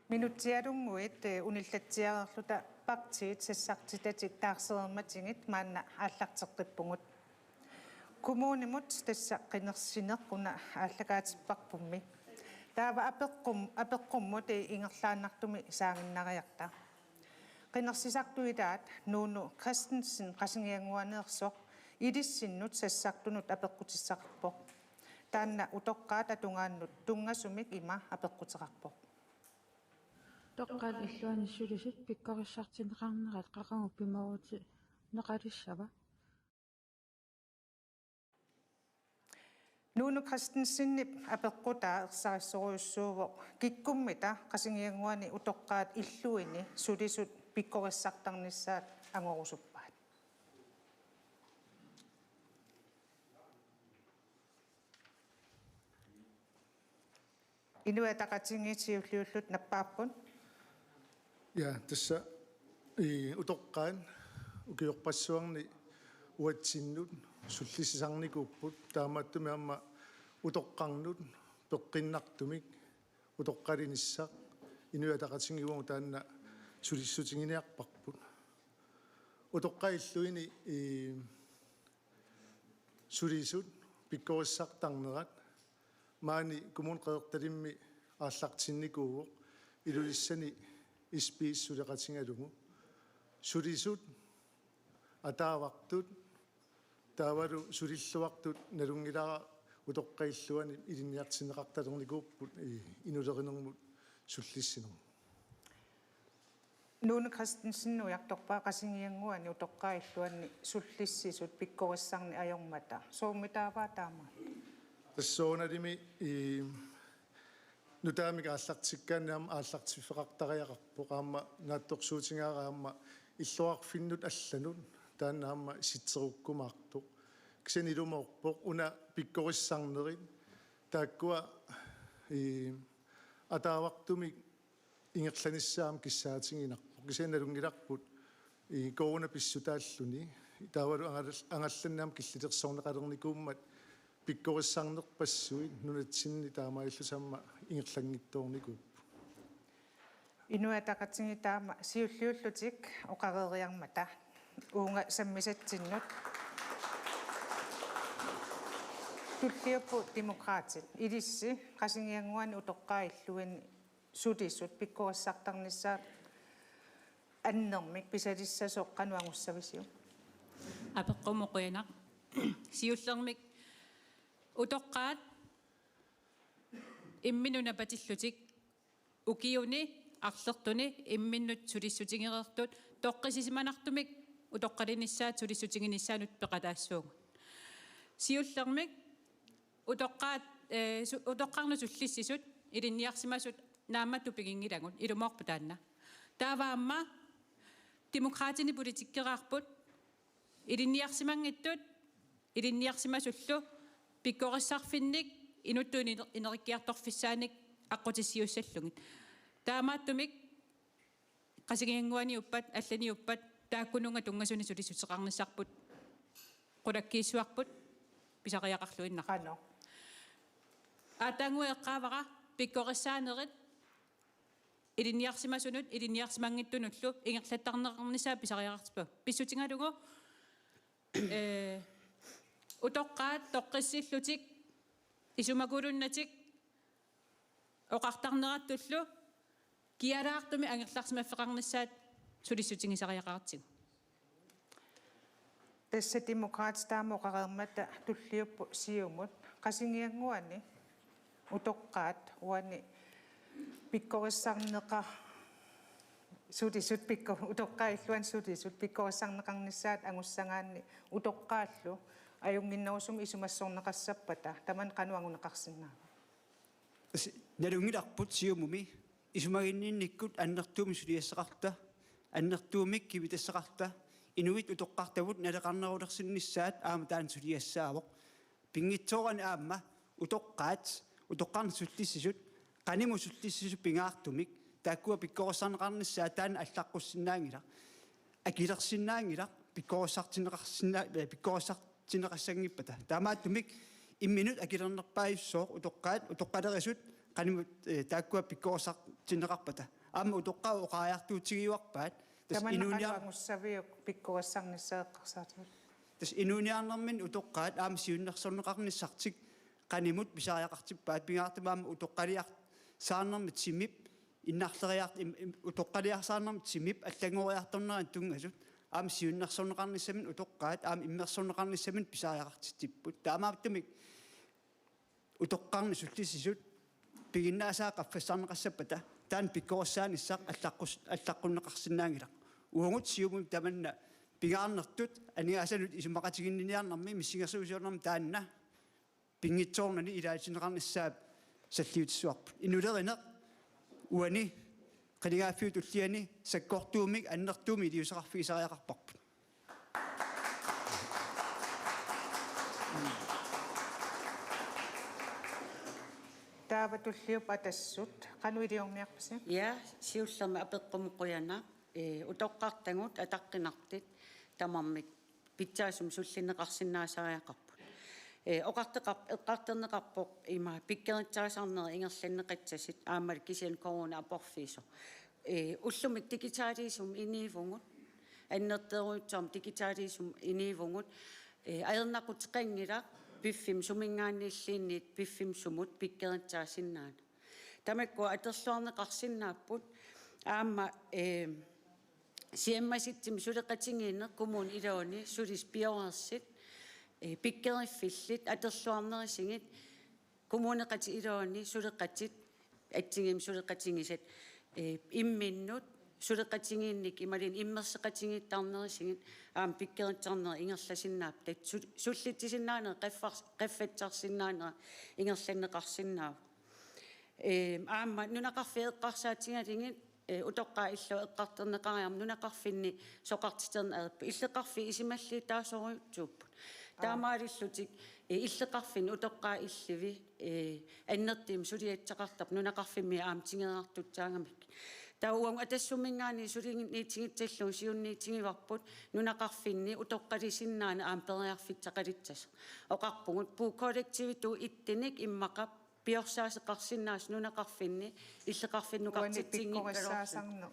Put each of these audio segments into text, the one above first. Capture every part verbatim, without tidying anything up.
Minutsialunnguit, eh, unillatsiareerluta partiit sassartitatik taarsereermatigit maanna aallarteqqippugut. Kommunimut tassa qinersineq una aallakaatipparpummi. Taava apeqqum-, apeqqummut, eh, ingerlaannartumik saaginnariarta. Qinersisartut ilaat Nuunu Christensen Qasigiannguaneersoq ilissinnut sassartunut apeqqutissaqarpoq. Taanna utoqqaat atugaannut tunngasumik ima apeqquteqarpoq. Utoqqaat illuanni sulisut pikkorissartinneqarnerat qaqugu pimoorutinneqalissava? Nuunu Christensenip apeqqutaa ersarissorujussuuvoq, kikkummita Qasigiannguani utoqqaat illuini sulisut pikkorissartarnissaat angorusuppaat. Inuit Ataqatigiit siulliullutik nappaapput. Ja, tassa, i, utoqqaat ukiorpassuarni uatsinnut sullissisarnikuupput, taamaattumik aamma utoqqarnut peqqinnartumik utoqqalinissaq Inuit Ataqatigiit uagut taanna sulissutiginiarparput. Utoqqaat illuini, i, sulisut pikkorissartarnerat maani Kommune Qeqertalimmi aallartinnikuuvoq Ilulissani S P S suleqatigalugu. Sulisut, ataavartut, taavalu sulilluartut nalunngilara utoqqaat illuanni ilinniartinneqartalernikuupput, i, inulerinermut sullissinermut. Nuunu Christensen ujartorpaa Qasigiannguani utoqqaat illuanni sullissisut pikkorissarneq ajormata. Soormitaava taamaattoq? Tassa soorunalimi, i, nutaamik aallartikkaanni aamma aallartiffeqartariaqarpoq, aamma naatsorsuutigaara aamma illoqarfinnut allanut taanna aamma sitserukkumaartoq. Kisianni ilumoorpoq una pikkorissarnerit taakkua, i, ataavartumik ingerlanissaat kissaatiginarpoq. Kisianni nalunngilarput, i, corona pissutaalluni, taavalu angal-, angallanneq aamma killilersorneqalernikuummat pikkorissarnerpassuit nunatsinni taamaalillutik aamma ingerlanngitsoornikuupput. Inuit Ataqatigiit taama siulliullutik oqareeriarmata uunga sammisatsinnut. Tulliupput Demokraatit. Ilissi Qasigiannguani utoqqaat illuini sulisut pikkorissartarnissaat annermik pisalissasoq qanoq angussavisiuk? Apeqqummut qujanaq. Siullermik utoqqaat imminnut napatillutik ukiuni arlertuni imminnut sulissutigereersut toqqissisimanartumik utoqqalinissaat sulissutiginissaannut peqataassuugut. Siullermik utoqqaat, eh, su-, utoqqarnut sullissisut ilinniarsimasut naammattupiginngilagut, ilumoorpoq taanna. Taava aamma Demokraatini politikkeraarput ilinniarsimanngitsut ilinniarsimasullu pikkorissarfinnik inuttut iner-, inerikkiartorfissaannik aqqutissiuussallugit. Taamaattumik Qasigiannguaniuppat, allaniuppat, taakkununnga tunngasunik sulissuteqarnissarput qulakkiissuarput pisariaqarluinnarpoq. Qanoq? Aatsaannguaq eqqaavara pikkorissaanerit ilinniarsimasunut, ilinniarsimanngitsunullu ingerlattarneqarnissaat pisariaqartippaa. Pissutigalugu, eh, utoqqaat toqqissillutik isumakuluunnatik oqartarnerattullu kialaartumik angerlarsimaffeqarnissaat sulissutigisariaqaratsigu. Tassa Demokraatit taama oqareermata tulliupput Siumut. Qasigiannguani utoqqaat uani pikkorissarneqa-, sulisut pikko-, utoqqaat illuanni sulisut pikkorissarneqarnissaat angussagaanni utoqqaallu ajunnginnerusumik isumassorneqassappata tamanna qanoq anguneqarsinnaava? As-, nalunngilarput Siumumi isumaginninnikkut annertuumik suliassaqarluta, annertuumik kivitassaqarluta, inuit utoqqartavut naleqarnerulersinnissaat aamma taanna suliassaavoq. Pinngitsoorani aamma utoqqaat, utoqqarnut sullissisut, qanimut sullissisut pingaartumik, taakkua pikkorissarneqarnissaat taanna allaqqussinnaanngilaq. Akilersinnaanngilaq, pikkorissartinneqarsinna-, eh, pikkorissartinneqassanngippata. Taamaattumik imminut akilernerpaajussooq utoqqaat, utoqqalerisut, qanimut, eh, taakkua pikkorissartinneqarpata. Aamma utoqqaat oqariartuutigiuarpaat. Tassa tamanna inuuniar-, qanoq angussaviuk pikkorissarnissaq eqqarsaatigalugu? Tassa inuuniarnerminni utoqqaat aamma siunnersorneqarnissartik qanimut pisariaqartippaat, pingaartumik aamma utoqqaliarsaarnermi timip innarleriart-, im-, im-, utoqqaliarsaarnermi timip allanngoriartornerani tunngasut aamma siunnersorneqarnissaminut utoqqaat aamma immersorneqarnissaminut pisariaqartitsipput. Taamaattumik utoqqarnut sullissisut piginnaasaat qaffassarneqassappata taanna pikkorissaanissaq allaqqus-, allaqqunneqarsinnaanngilaq. Uagut Siumumi tamanna pingaarnertut aningaasanut isumaqatigiinniarnermi missingersuusiornermi taanna pinngitsoornani ilaatitsineqarnissaa salliutissavarput. Inulerineq uani qinigaaffiup tulliani sakkortuumik annertuumik iliuuseqarfigisariaqarparput. Taava tulliuppoq Atassut. Qanoq iliorniarpisi? Ja, siullermik apeqqumut qujanaq. Ee, utoqqartagut ataqqinartut tamarmik pitsaasumik sullinneqarsinnaasariaqarput. Ee, oqartoqar-, eqqartorneqarpoq ima pikkorissaasarnerit ingerlanneqassasut aammalu kisianni corona aporfiusoq. Ee, ullumi digitaliusumik inuuvugut, annertoorujussuarmik digitaliusumik inuuvugut, ee, ajornaquteqanngilaq piffimmi suminngaanniilluunniit piffimmi sumut pikkorissaasinnaanera. Tamakku atorluarneqarsinnaapput aamma, ee, siammasitsumik suleqatigiinneq kommunip iluani sulisut pioreersut, ee, pikkoriffillit atorluarnerisigut, kommuneqatigiit iluanni suleqatigiit assigiimmik suleqatigisat, ee, imminnut suleqatigiinnik imaluunniit immersoqatigiittarnerisigut aamma pikkorissarnerit ingerlasinnaapput, tassa sul-, sullissisinnaaneq qaffar-, qaffassarsinnaaneq ingerlanneqarsinnaavoq. Ee, aamma nunaqarfiit eqqarsaatigalugit, ee, utoqqaat illu eqqartorneqariarmat nunaqarfinni soqartiterneq ajorput. Illoqarfiit isumalluutaasorujussuupput. Aa. Taamaalillutik, ee, illoqarfinni utoqqaat illuit, ee, annertuumik suliassaqartarput nunaqarfimmi aamma tigoriartussaagamik. Taava uagut Atassuminngaanniit suliniutigitsillugu siunniutigivarput nunaqarfinni utoqqalisinnaaneq aamma periarfissaqalissasoq. Oqarpugut puukollektiivitut ittunik immaqa piorsaasoqarsinnaasoq nunaqarfinni illoqarfinnukartitsinngikkaluarluni. Uani pikkorissaasarneq.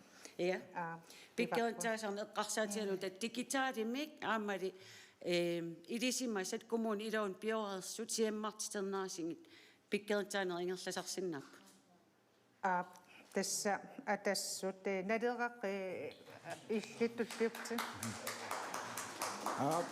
Ja. Aa, pikkorissaasarneq eqqarsaatigalugu, mm, taava digitalimik aammali, eem, ilisimasat kommunip iluani pioreersut siammartiternerisigut pikkorissaanerit ingerlasarsinnaapput. Aap, tassa Atassut, ee, Naleraq, ee, illit tulliupputit. Aap.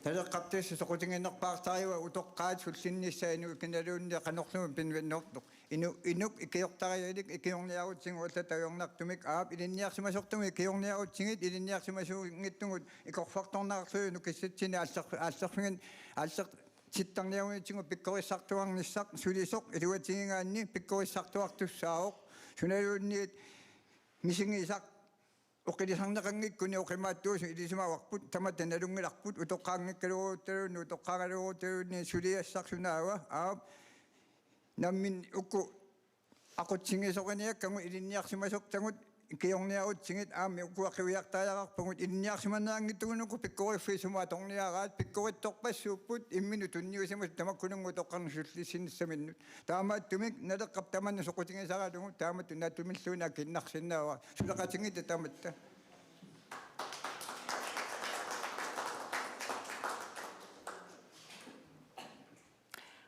Naleqqap tassa soqutiginerpaartariua utoqqaat sullinnissaat inuit kinaluunniit qanorluunniit pineqarnersoq. Inu-, inuk ikiortariallit ikiorniarutsigit allatut ajornartumik, aap, ilinniarsimasortumik ikiorniarutsigit ilinniarsimasuunngitsugut ikorfartorneqarluni nukissatsinni aallerf-, aallerfigin-, aallertittarniarunitigut pikkorissartuarnissaq sulisoq iluatigigaanni pikkorissartuartussaavoq, sunaluunniit misigisaq oqilisarneqanngikkuni oqimaatsuusoq ilisimavarput, tamatta nalunngilarput, utoqqaanngikkaluarutta-, utoqqaagaluarutta suliassaq sunaava, aap, nammineq uku aqutsigisoriniakkagut ilinniarsimasortagut ikiorniarutsigit aamma ukua qiviartariaqarpagut ilinniarsimaneranngitsugut uku pikkoriffiit sumut atorniaraat pikkorissorpassuupput imminut tunniusimasut tamakkununnga utoqqarnut sullissinissaminnut. Taamaattumik Naleqqap tamanna soqutigisaralugu taamatut naatsumiilluunniit akiinnarsinnaavara suleqatigiitta tamatta.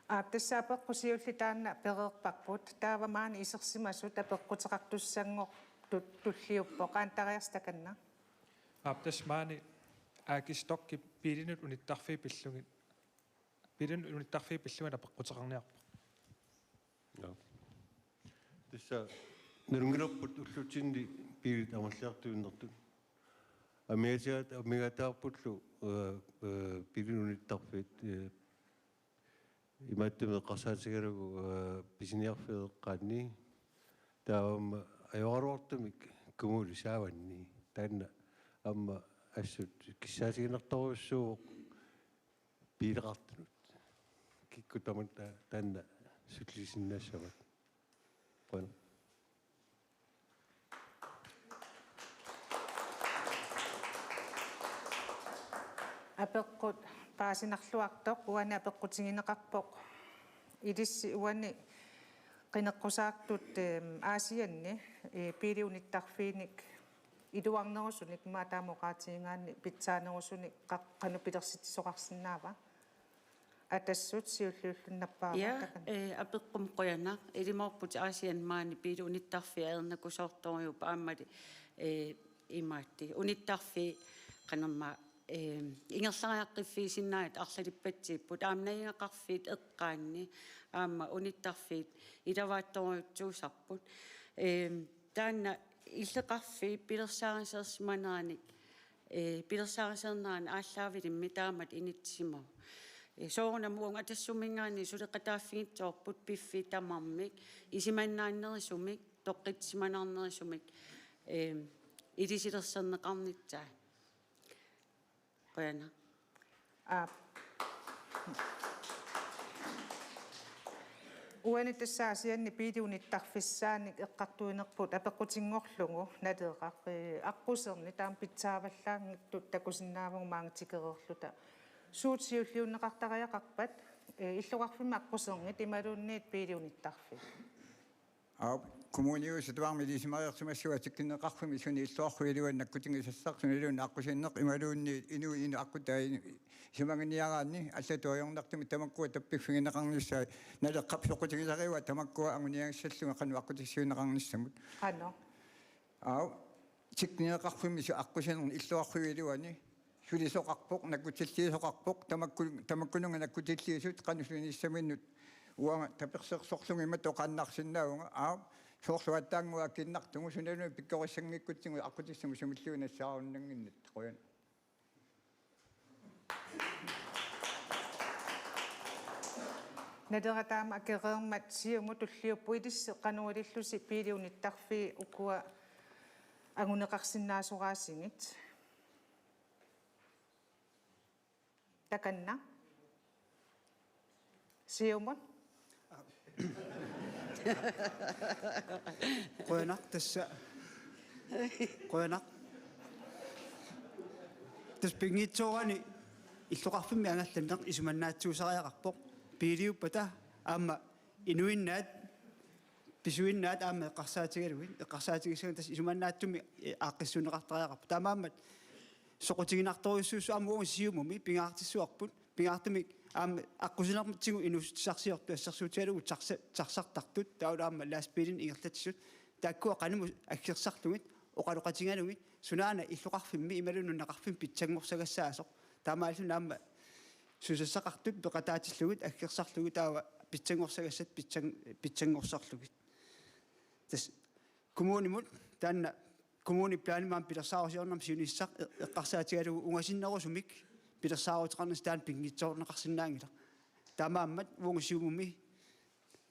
Aap, tassa apeqqut siulleq taanna pereerparput. Taava maani isersimasut apeqquteqartussanngortut tulliuppoq. Qaantariarsi takanna. Aap, tassa maani Aki Stockip biilinut unittarfiit pillugit, biilinut unittarfiit pillugit apeqquteqarniarpoq. Ja. Tassa nalunngilarput ullutsinni biilit amerliartuinnartut. Amigaatigaat-, amigaataarpullu, ee, ee, biilinut unittarfiit, ee, imaattumik eqqarsaatigalugu, ee, pisiniarfiup eqqaanni. Taava aamma ajoraluartumik kommunip saavanni. Taanna aamma assut kissaatiginartorujussuuvoq biileqartunut. Kikkut tamatta taanna sullisinnaassavaat. Qujanaq. Apeqqut paasinarluartoq, uani apeqqutigineqarpoq. Ilissi uani Qineqqusaartut, ehm, Aasianni, eh, biiliunittarfiinik iluarnerusunik, immaqa taama oqaatigigaanni pitsaanerusunik qa-, qanoq pilersitsisoqarsinnaava? Atassut siulliullunnappaa. Ja, takan. Eh, apeqqummi qujanaq, ilumoorputit Aasianni maani biiliunittarfiit ajornakusoortorujuupput aammali, eh, imaattoq. Unittarfiit qanormaa, eh, ingerlariaqqiffigisinnaasut arlalippatsipput, aamma najugaqarfiit eqqaanni, aamma unittarfiit ilavaatsorujussuusarput. Eh, taanna illoqarfiit pilersaariseersimaneranik, eh, pilersaariseernerani aallaavilimmi taamatut inissisimavoq. Eh, soorunami uagut Atassuminngaanniit suleqataaffigissavarput piffissaq tamarmik, isumannaannerusumik, toqqissimaannarnerusumik, eh, ilisilersorneqarnissaa. Qujanaq. Aap. Uani tassa Aasianni biiliunittarfissaanik eqqartuinerput apeqqutinngorlugu Naleraq, eh, aqquserni taama pitsaavallaanngitsut takusinnaavugut maanga tikereerluta. Suut siulliunneqartariaqarpat, eh, illoqarfimmi aqqusernit imaluunniit biiliunittarfiit? Aap, kommuniusup tuarmi ilisimareersimassuaq atikkinneqarfimmi suni illoqarfiup iluani nakkutigisassaq suniluunniit aqqusineq imaluunniit inuit inuk aqqutaa inu-, isumaginiaraanni allatut ajornartumik tamakkua tappikkusuineqarnissaat Naleqqap soqutigisarigaa tamakkua anguniagissallugit qanoq aqqutissiuunneqarnissamut. Qanoq? Aap, atikkinneqarfimmi su-, aqqusinerni illoqarfiup iluani sulisoqarpoq, nakkutilliisoqarpoq, tamakku-, tamakkununnga nakkutilliisut qanoq sulinissaminnut uanga tapersersorlugit imatut oqaannarsinnaavunga, aap, soorlu aatsaannguaq akiinnartugut sunaluunniit pikkorissanngikkutsigit aqqutissamut sumilluunniit nassaarinnginnakku. Qujan. Naleraq, taama akereermat Siumut tulliuppoq, ilissi qanoq ilillusi biiliunittarfiit ukua anguneqarsinnaasoraasigit? Takanna. Siumut. Qujanaq tassa. Qujanaq. Tassa pinngitsoorani illoqarfimmi angallanneq isumannaatsuusariaqarpoq. Biiliuppata aamma inuinnaat pisuinnaat aamma eqqarsaatigalugit, eqqarsaatigissaguit tassa isumannaatsumik, eh, aaqqissuunneqartariaqarpoq. Taamaammat soqutiginartorujussuusoq aamma uagut Siumumi pingaartissavarput. Pingaartumik aamma aqqusinertigut inuussutissarsiortut assersuutigalugu taksa-, taksartartut, taavalu aamma lastbiilinik ingerlatsisut. Taakkua qanimut aggersarlugit, oqaloqatigalugit, sunaana illoqarfimmi imaluunniit nunaqarfimmi pitsanngorsagassaasoq. Taamaalilluni aamma susassaqartut peqataatillugit aggersarlugit taava pitsanngorsagassat pitsan-, pitsanngorsorlugit. Tassa kommunimut taanna kommunip planimut aamma pilersaarusiornermut siunissaq e-, eqqarsaatigalugu ungasinnerusumik pilersaaruteqarnissaq taanna pinngitsoorneqarsinnaanngilaq. Taamaammat uagut Siumumi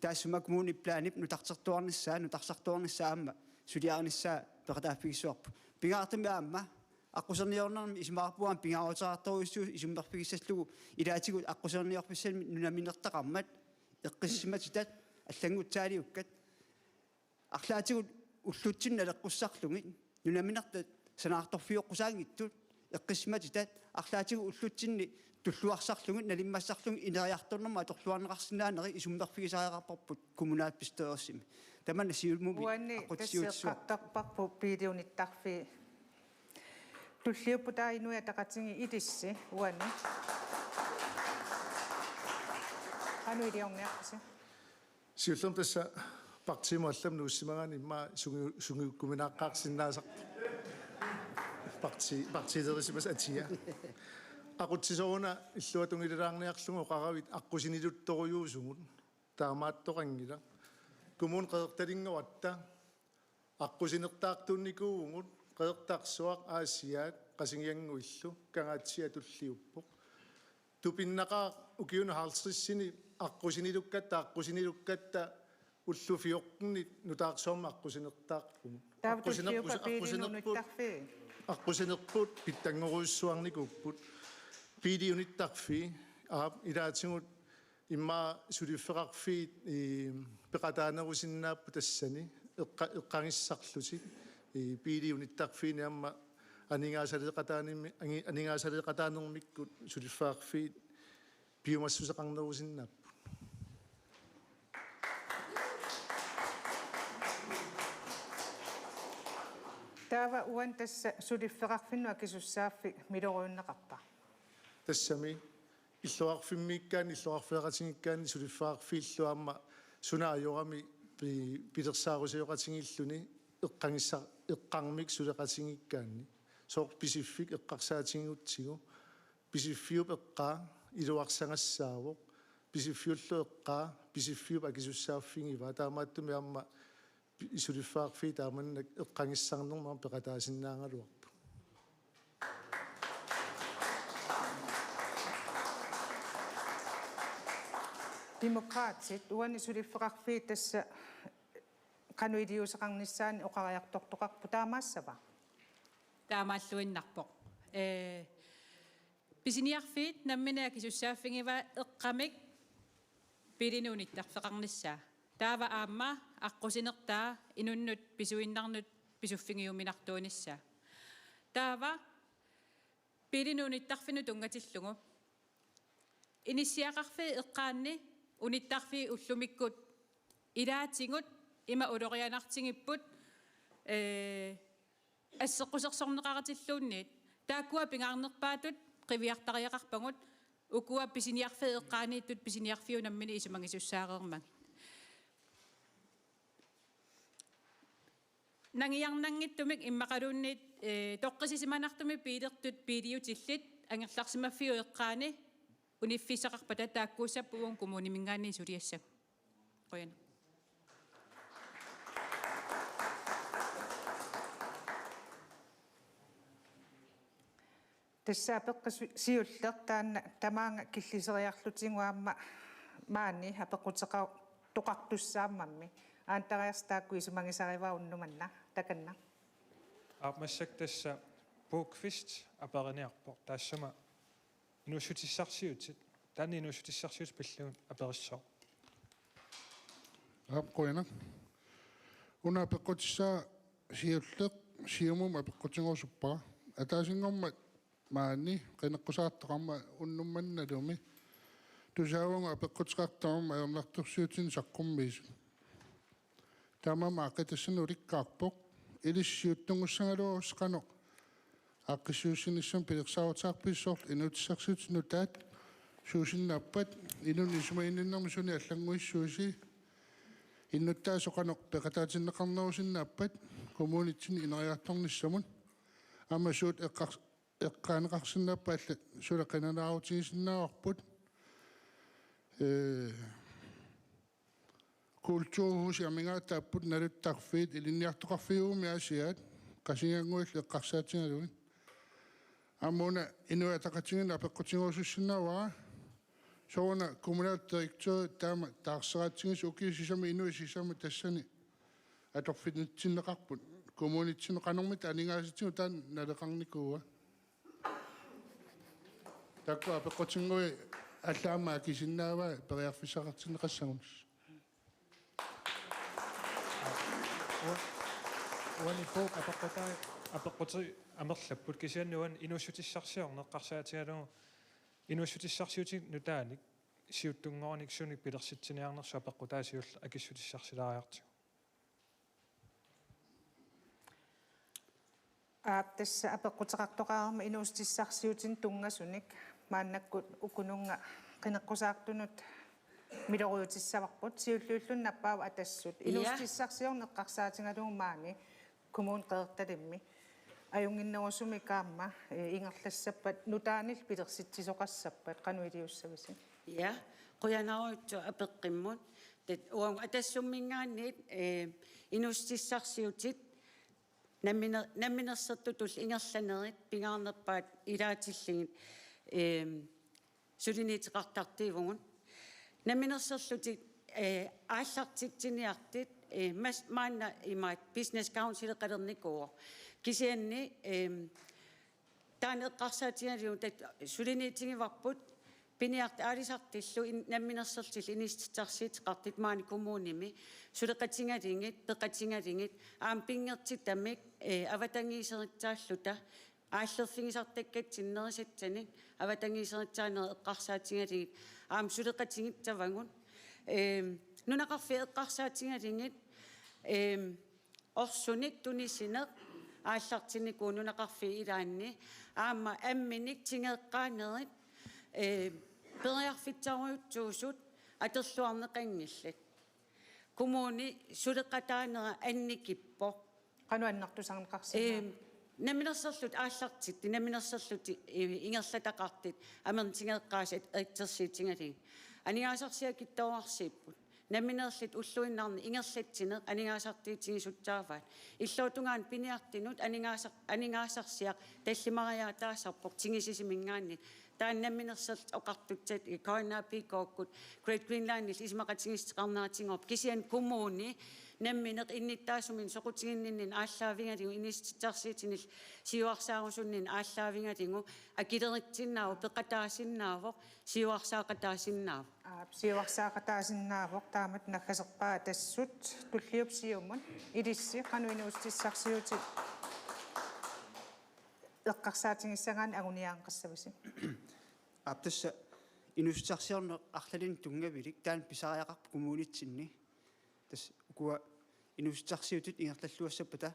taassuma kommunip planip nutartertuarnissaa, nutarsartuarnissaa aamma suliarinissaa peqataaffigissavarput. Pingaartumik aamma aqquserniornermi isumaqarpunga aamma pingaaruteqartorujussuusoq isummerfigissallugu ilaatigut aqquserniorfissamik nunaminertaqarmat eqqissisimatitat allanngutsaaliukkat arlaatigut ullutsinni naleqqussarlugit, nunaminertat sanaartorfioqqusaanngitsut, eqqissisimatitat arlaatigut ullutsinni tulluarsarlugit, nalimmassarlugit ineriartornermut atorluarneqarsinnaanerit isummerfigisariaqarparput kommunalbestyrelsimi. Tamanna Siumumi uani aqqutissiuutissua. Tasseeqqartarparput biiliunittarfiit. Tulliuppoq taava Inuit Ataqatigiit, ilissi uani. Qanoq iliorniarpisi? Siullermik tassa partiimut allamut nuussimagaanni immaqa sungiu-, sungiukkuminaaqqaarsinnaasarpoq. Parti-, partiilerisimasaq atia. Aqutsisooruna illuatungililaarniarlugu oqaravit aqqusiniluttorujussuuvugut. Taamaattoqanngilaq. Kommune Qeqertalinngorutta aqqusinertaartuunnikuuvugut Qeqertarsuaq, Aasiaat, Qasigiannguillu, Kangaatsiaq tulliuppoq. Tupinnaqaaq ukiuni halvtredsini aqqusinilukkatta, aqqusinilukkatta ullut fjortenit nutaarsuarmut aqqusinertaarpugut. Taava aqqusinerput-, tulliuppa biilinut aqqusinerput-, unittarfii? Aqqusinerput pitsanngorujussuarnikuupput. Biiliunittarfii, aap, ilaatigut immaqa suliffeqarfiit, ii, peqataanerusinnaapput tassani eqqa-, eqqagissarlutik, ii, biiliunittarfiini aamma aningaasaleeqataanimi-, ani-, aningaasaleeqataanermikkut suliffeqarfiit piumassuseqarnerusinnaapput. Taava uani tassa suliffeqarfinnut akisussaaffik miloriunneqarpa? Tassami illoqarfimmiikkaanni, illoqarfeqatigiikkaanni suliffeqarfiillu aamma suna ajorami pi-, pilersaarusioqatigiilluni eqqagissa-, eqqarmik suleqatigiikkaanni. Sooq Pisiffik eqqarsaatigigutsigu. Pisiffiup eqqaa iluarsagassaavoq. Pisiffiullu eqqaa, Pisiffiup akisussaaffigivaa. Taamaattumik aamma pi-, suliffeqarfiit taamannak eqqagissarnermut peqataasinnaagaluarput. Demokraatit, uani suliffeqarfiit tassa qanoq iliuuseqarnissaannik oqariartortoqarput, taamaassava? Taamaalluinnarpoq. Ee, pisiniarfiit nammineq akisussaaffigivaat eqqamik biilinik unittarfeqarnissaa. Taava aamma aqqusinertaa inunnut pisuinnarnut pisuffigiuminartuunissaa. Taava biilinik unittarfinnut tunngatillugu inissiaqarfiit eqqaanni unittarfiit ullumikkut ilaatigut ima ulorianartigipput, ee, asseqqusersorneqaratilluunniit. Taakkua pingaarnerpaatut qiviartariaqarpagut, ukua pisiniarfiit eqqaaniittut pisiniarfiup nammineq isumagisussaalereermagit. Nangiarnanngitsumik immaqaluunniit, ee, toqqissisimanartumik biilertut biiliutillit angerlarsimaffiup eqqaani uniffissaqarpata taakkuussapput uagut kommuniminngaanniit suliassagut. Qujanaq. Tassa Apeqqut Si-, Siulleq taanna tamaanga killiseriarlutigu aamma maani apeqquteqartoqartussaammammi. Aantariarsi taakku isumagisarivaa unnuk manna, takanna. Aap, massakkut tassa Bo Kvist aperiniarpoq, taassuma inuussutissarsiutit, taanna inuussutissarsiutit pillugu aperissooq. Aap, qujanaq. Una apeqqutissaa Siulleq Siumumut apeqqutigerusuppara. Ataasinngormat maani qineqqusaartoqarmat unnuk mannalumi. Tusaavagut apeqquteqartoq aamma ajornartorsiutinik saqqummiisut. Taamaammat aaqqitassani ulikkaarpoq. Ilissi siuttunngussagaluarussi qanoq aaqqissuussinissamut pilersaaruteqarpisi, soorlu inuussutissarsiutit nutaat suusinnaappat, inunnut isumaginninnermik sunik allannguissuusi, innuttaasut qanoq peqataatinneqarnerusinnaappat kommunitsinni ineriartornissamut, aamma suut eqqars-, eqqaaneqarsinnaappat allat suli qinalaarutigisinnaavarput. Ee, kulturhusi amigaataapput, naluttarfiit, ilinniartoqarfiup aasiaat, Qasigiannguillu eqqarsaatigalugit. Aamma una Inuit Ataqatigiinni apeqqutigerusussinnaavara, sooruna kommunaldirektør taama taarseraatsigisi ukiut sisamat, inuit sisamat tassani atorfinitsinneqarput. Kommunitsinni qanormita aningaasatigut taanna naleqarnikuua. Taakku apeqqutinnguit allat aamma akisinnaavai periarfissaqartinneqassagunik. Ua-, uani Bo apeqqutaa, apeqqutit amerlapput, kisianni uani inuussutissarsiorneq eqqarsaatigalugu inuussutissarsiutit nutaanik siuttunngornikkut sunik pilersitsiniarnersoq apeqqutaa Siulleq akissutissarsilaariartigu. Aap, tassa apeqquteqartoqarama inuussutissarsiutinik tunngasunik maannakkut ukununnga qineqqusaartunut miloriutissavarput, siulliulluni nappaavoq Atassut. Ja. Inuussutissarsiorneq eqqarsaatigalugu maani Kommune Qeqertalimmi ajunnginnerusumik aamma, eh, ingerlassappat nutaanillu pilersitsisoqassappat, qanoq iliussavisi? Ja, qujanarujussuaq apeqqummut. Tat-, uagut Atassumminngaanniit, eh, inuussutissarsiutit namminer-, namminersortutullu ingerlanerit pingaarnerpaat ilaatillugit, eh, suliniuteqartartuuvugut. Namminersorlutik, eh, aallartitsiniartut, eh, mas-, maanna imaat Business Councileqalernikuuvoq. Kisianni, eh, taanna eqqarsaatigalugu tat-, suliniutigivarput piniartut aalisartullu in-, namminersorlutillu inuussutissarsiuteqartut maani kommunimi suleqatigalugit, peqatigalugit, aamma pinngortitamik, eh, avatangiiseritsaalluta aallerfigisartakkatsinnut nerisassanik avatangiiseritsaanerit eqqarsaatigalugit aamma suleqatigissavagut. Ehm, nunaqarfiit eqqarsaatigalugit, ehm, orsunik tunisineq, aallartinnikuuvoq nunaqarfiit ilaanni, aamma amminik tingeqqaanerit, ee, periarfissarujussuusut atorluarneqanngillat. Kommuni suleqataanera annikippoq. Qanoq annertusarneqarsinnaava? Eem, namminersorlutik aallartittut, namminersorlutik, ee, ingerlataqartut, amernik tingeqqaasat eqtersiitigalugit. Aningaasarsiakittoorarsipput. Namminerlutik ulluinnarni ingerlatsineq aningaasartuutigisussaavaat. Illuatungaanut piniartunut aningaasar-, aningaasarsiaq tallimariaataasarpoq tigusisiminngaanniit. Taanna namminersorlutik oqartussat, ee, K N R P-kkut Great Greenlandillu isumaqatigiissuteqarneratigut, kisianni kommuni nammineq innuttaasuminnut soqutiginninninnut aallaavigalugu inuussutissarsiutinillu siuarsaarusunninnut aallaavigalugu akilerussinnaavoq, peqataasinnaavoq, siuarsaaqataasinnaavoq. Aap, siuarsaaqataasinnaavoq. Taamatut naggaserpaat Atassut, tulliup Siumut, ilissi qanoq inuussutissarsiutit eqqarsaatigissagaanni anguniagaqassavisi? Aap, tassa inuussutissarsiorneq arlalinnik tunngavilik, taanna pisariaqarpoq kommunitsinni. Tassa ukua inuussutissarsiutit ingerlalluassappata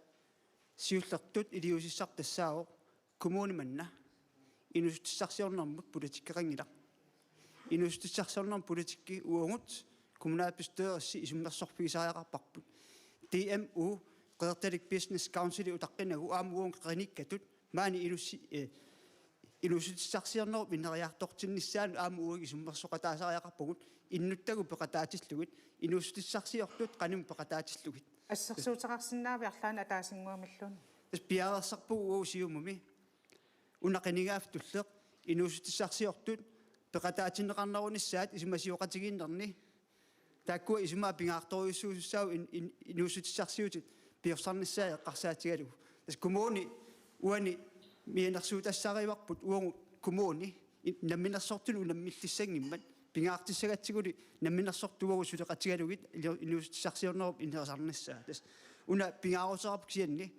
siullertut iliuusissaq tassaavoq kommuni manna inuussutissarsiornermut politikkeqanngilaq. Inuussutissarsiornermut politikki uagut kommunalbestyrelsi isummersorfigisariaqarparput. D M U, Qeqertalik Business Council utaqqinagu aamma uagut qinikkatut maani inuussi-, eh, inuussutissarsiornerup ineriartortinnissaanut aamma uagut isummersoqataasariaqarpugut, innuttagut peqataatillugit, inuussutissarsiortut qanimut peqataatillugit. Assersuuteqarsinnaavit arlaannik ataasinnguamilluunniit? Tassa piareersarpugut uagut Siumumi una qinigaaffik tulleq inuussutissarsiortut peqataatinneqarnerunissaat isumasioqatigiinnerni. Taakkua isumaat pingaartorujussuusussaavoq in-, in-, inuussutissarsiutit piorsarnissaat eqqarsaatigalugu. Tassa kommuni uani mianersuutassarivarput, uagut kommuni in-, namminersortunut unammillissanngimmat, pingaartissagatsiguli namminersortut uagut suleqatigalugit ili-, inuussutissarsiornerup inerisarnissaa. Tassa una pingaaruteqarpoq kisianni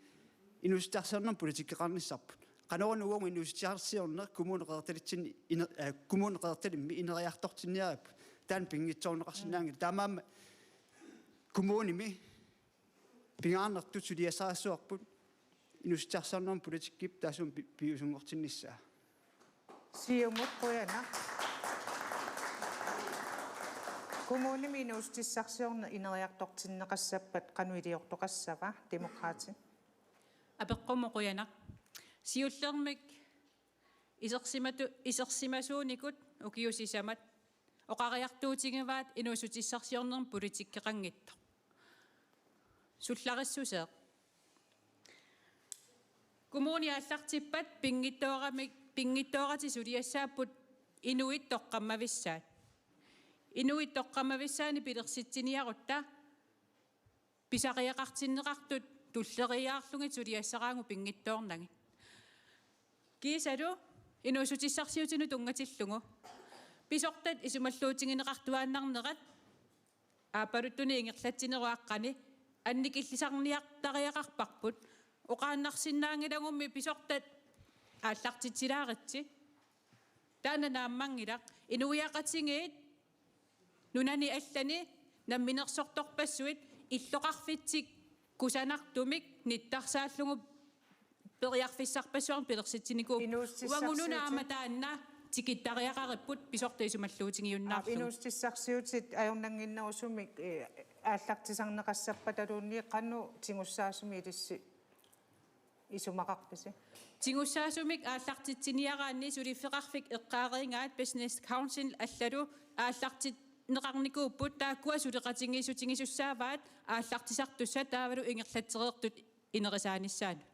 inuussutissarsiornermut politikkeqarnissarput. Qanoruna uagut inuussutissarsiorneq Kommune Qeqertalitsinni ine-, eh, Kommune Qeqertalimmi ineriartortinniaripput? Taanna pinngitsoorneqarsinnaanngilaq. Taamaammat kommunimi pingaarnertut suliassarissarput inuussutissarsiornermut politikkip taassuma pi-, piviusunngortinnissaa. Siumut qujanaq. Kommunimi inuussutissarsiorneq ineriartortinneqassappat qanoq iliortoqassava, Demokraatit? Apeqqummut qujanaq. Siullermik isersimatu-, isersimasuunikut ukiut sisamat oqariartuutigivaat inuussutissarsiornermut politikkeqanngitsoq. Sullarissuseq. Kommuni aallartippat pinngitsooramik, pinngitsooratik suliassaapput inuit toqqammavissaat. Inuit toqqammavissaannik pilersitsiniarutta pisariaqartinneqartut tulleriiaarlugit suliassaraangut pinngitsoornagit. Kiisalu inuussutissarsiutinut tunngatillugu pisortat isumalluutigineqartuaannarnerat aappaluttunik ingerlatsineruaqqani annikillisarniartariaqarparput, oqaannarsinnaanngilagummi pisortat aallartitsilaaritsi. Taanna naammanngilaq. Inuiaqatigiit nunani allani namminersortorpassuit illoqarfitsik kusanartumik nittarsaallugit periarfissarpassuarnik pilersitsinikuupput. Inuussutissarsiutit. Uagut una aamma taanna tikittariaqaripput pisortat isumalluutigiunnaarlugit. Aap, inuussutissarsiutit ajornannginnerusumik, eh, aallartisarneqassappataluunniit qanoq tigussaasumik ilissi isumaqarpisi? Tigussaasumik aallartitsiniaraanni suliffeqarfik eqqaareegaat Business Council allalu aallartinneqarnikuupput, taakkua suleqatigiissutigisussaavat aallartisartussat taavalu ingerlatsereertut inerisaanissaannut.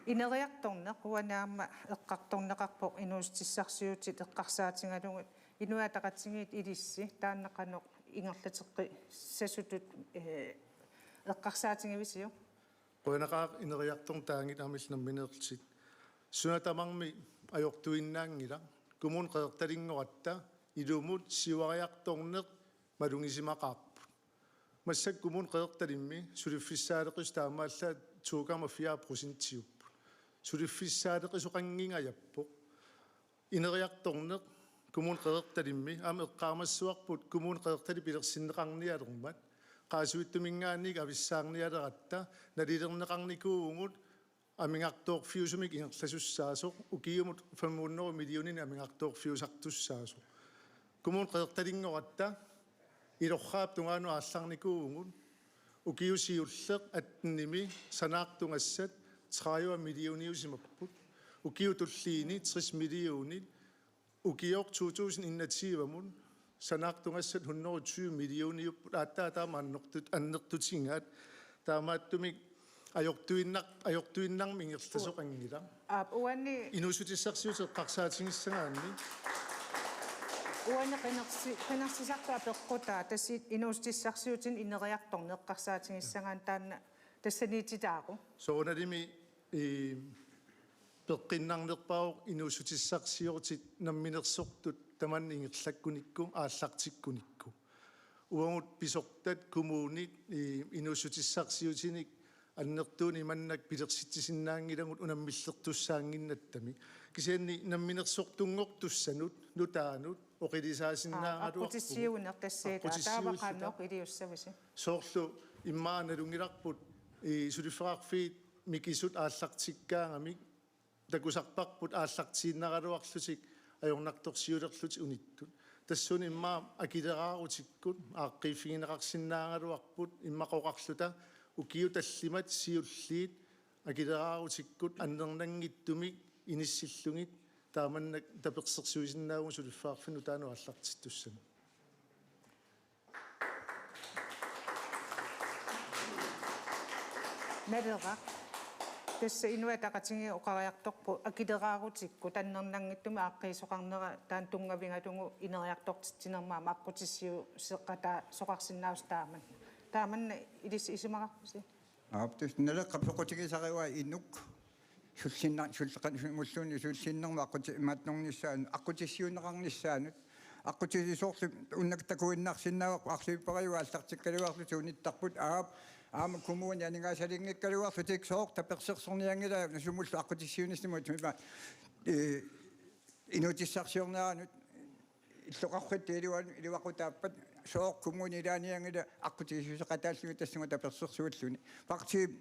Ineriartorneq uani aamma eqqartorneqarpoq inuussutissarsiutit eqqarsaatigalugit. Inuit Ataqatigiit ilissi taanna qanoq ingerlateqqissasutut, eh, eqqarsaatigivisiuk? Qujanaqaaq. Ineriartorneq taanngilaq aamma illit nammineerlutit. Suna tamarmi ajortuinnaanngilaq. Kommune Qeqertalinngooratta ilumut siuariartorneq malugisimaqaarput. Massakkut Kommune Qeqertalimmi suliffissaaleqisut taamaallaat to komma fire procentiupput. Suliffissaaleqisoqanngingajappoq. Ineriartorneq Kommune Qeqertalimmi aamma eqqaamassavarput Kommune Qeqertalik pilersinneqarnialermat Qaasuitsuminngaanniit avissaarnialeratta nalilerneqarnikuuvugut amigartoorfiusumik ingerlasussaasoq, ukiumut fem hundrede millioninit amigartoorfiusartussaasoq. Kommune Qeqertalinngooratta ilorraap tungaanut aallarnikuuvugut, ukiut siulleq attenimi sanaartugassat tredive millioniusimapput, ukiut tulliini tres millionit, ukioq to tusind enogtyvemut sanaartugassat hundrede og tyve millioniupput, aatsaat taama annertut-, annertutigaat. Taamaattumik ajortuinnaq-, ajortuinnarmik ingerlasoqanngilaq. Aap, uani inuussutissarsiutit eqqarsaatigissagaanni. Uani qinersi-, qinersisartut apeqqutaa, tassa inuussutissarsiutinik ineriartorneq eqqarsaatigissagaanni, taanna tassaniititaaku. Soorunalimi, ii, peqqinnarnerpaavoq inuussutissarsiortut namminersortut tamanna ingerlakkunikku, aallartikkunikku. Uagut pisortat kommunit, ii, inuussutissarsiutinik annertuunik imannak pilersitsisinnaanngilagut unammillertussaannginnattami. Kisianni namminersortunngortussanut nutaanut oqilisaasinnaagaluarpugut. Aqqutissiuineq tassaat. Aqqutissiuilluta. Taava qanoq iliussavisi? Soorlu immaqa nalunngilarput, ii, suliffeqarfiit mikisut aallartikkaagamik takusarparput aallartiinnaraluarlutik ajornartorsiulerlutik unittut. Tassuuna immaqa akileraarutikkut aaqqiiffigineqarsinnaagaluarput, immaqa oqarluta ukiut tallimat siulliit akileraarutikkut annernanngitsumik inissillugit taamannak tapersersuisinnaavugut suliffeqarfinnut taanna aallartittussanut. Naleraq. Tassa Inuit Ataqatigiit oqariartorput akileraarutikkut annernanngitsumik aaqqiisoqarnera, taanna tunngavigalugu ineriartortitsinermi aamma aqqutissiuuseqataa-, soqarsinnaavusi taamanna. Taamanna ilissi isumaqarpusi? Aap, tassa Naleqqap soqutigisarivaa inuk sullinna-, sulleqan-, sumulluunniit sullinnermut aqquti-, imaattornissaanut, aqqutissiuunneqarnissaanut, aqqutissiuusoq unnuk takuinnarsinnaavarput, arlalippariuaat aallartikkaluarlutik unittarput, aap, aamma kommunit aningaasalinngikkaluarlutik sooq tapersersornianngilaa, sumullu aqqutissiuunissami, ima, ee, inuutissarsiorneranut illoqarfitta iluan-, iluaqutaappat sooq kommunit ilaanianngillat aqqutissiuuseqataallugit tassunga tapersersuulluni. Partiip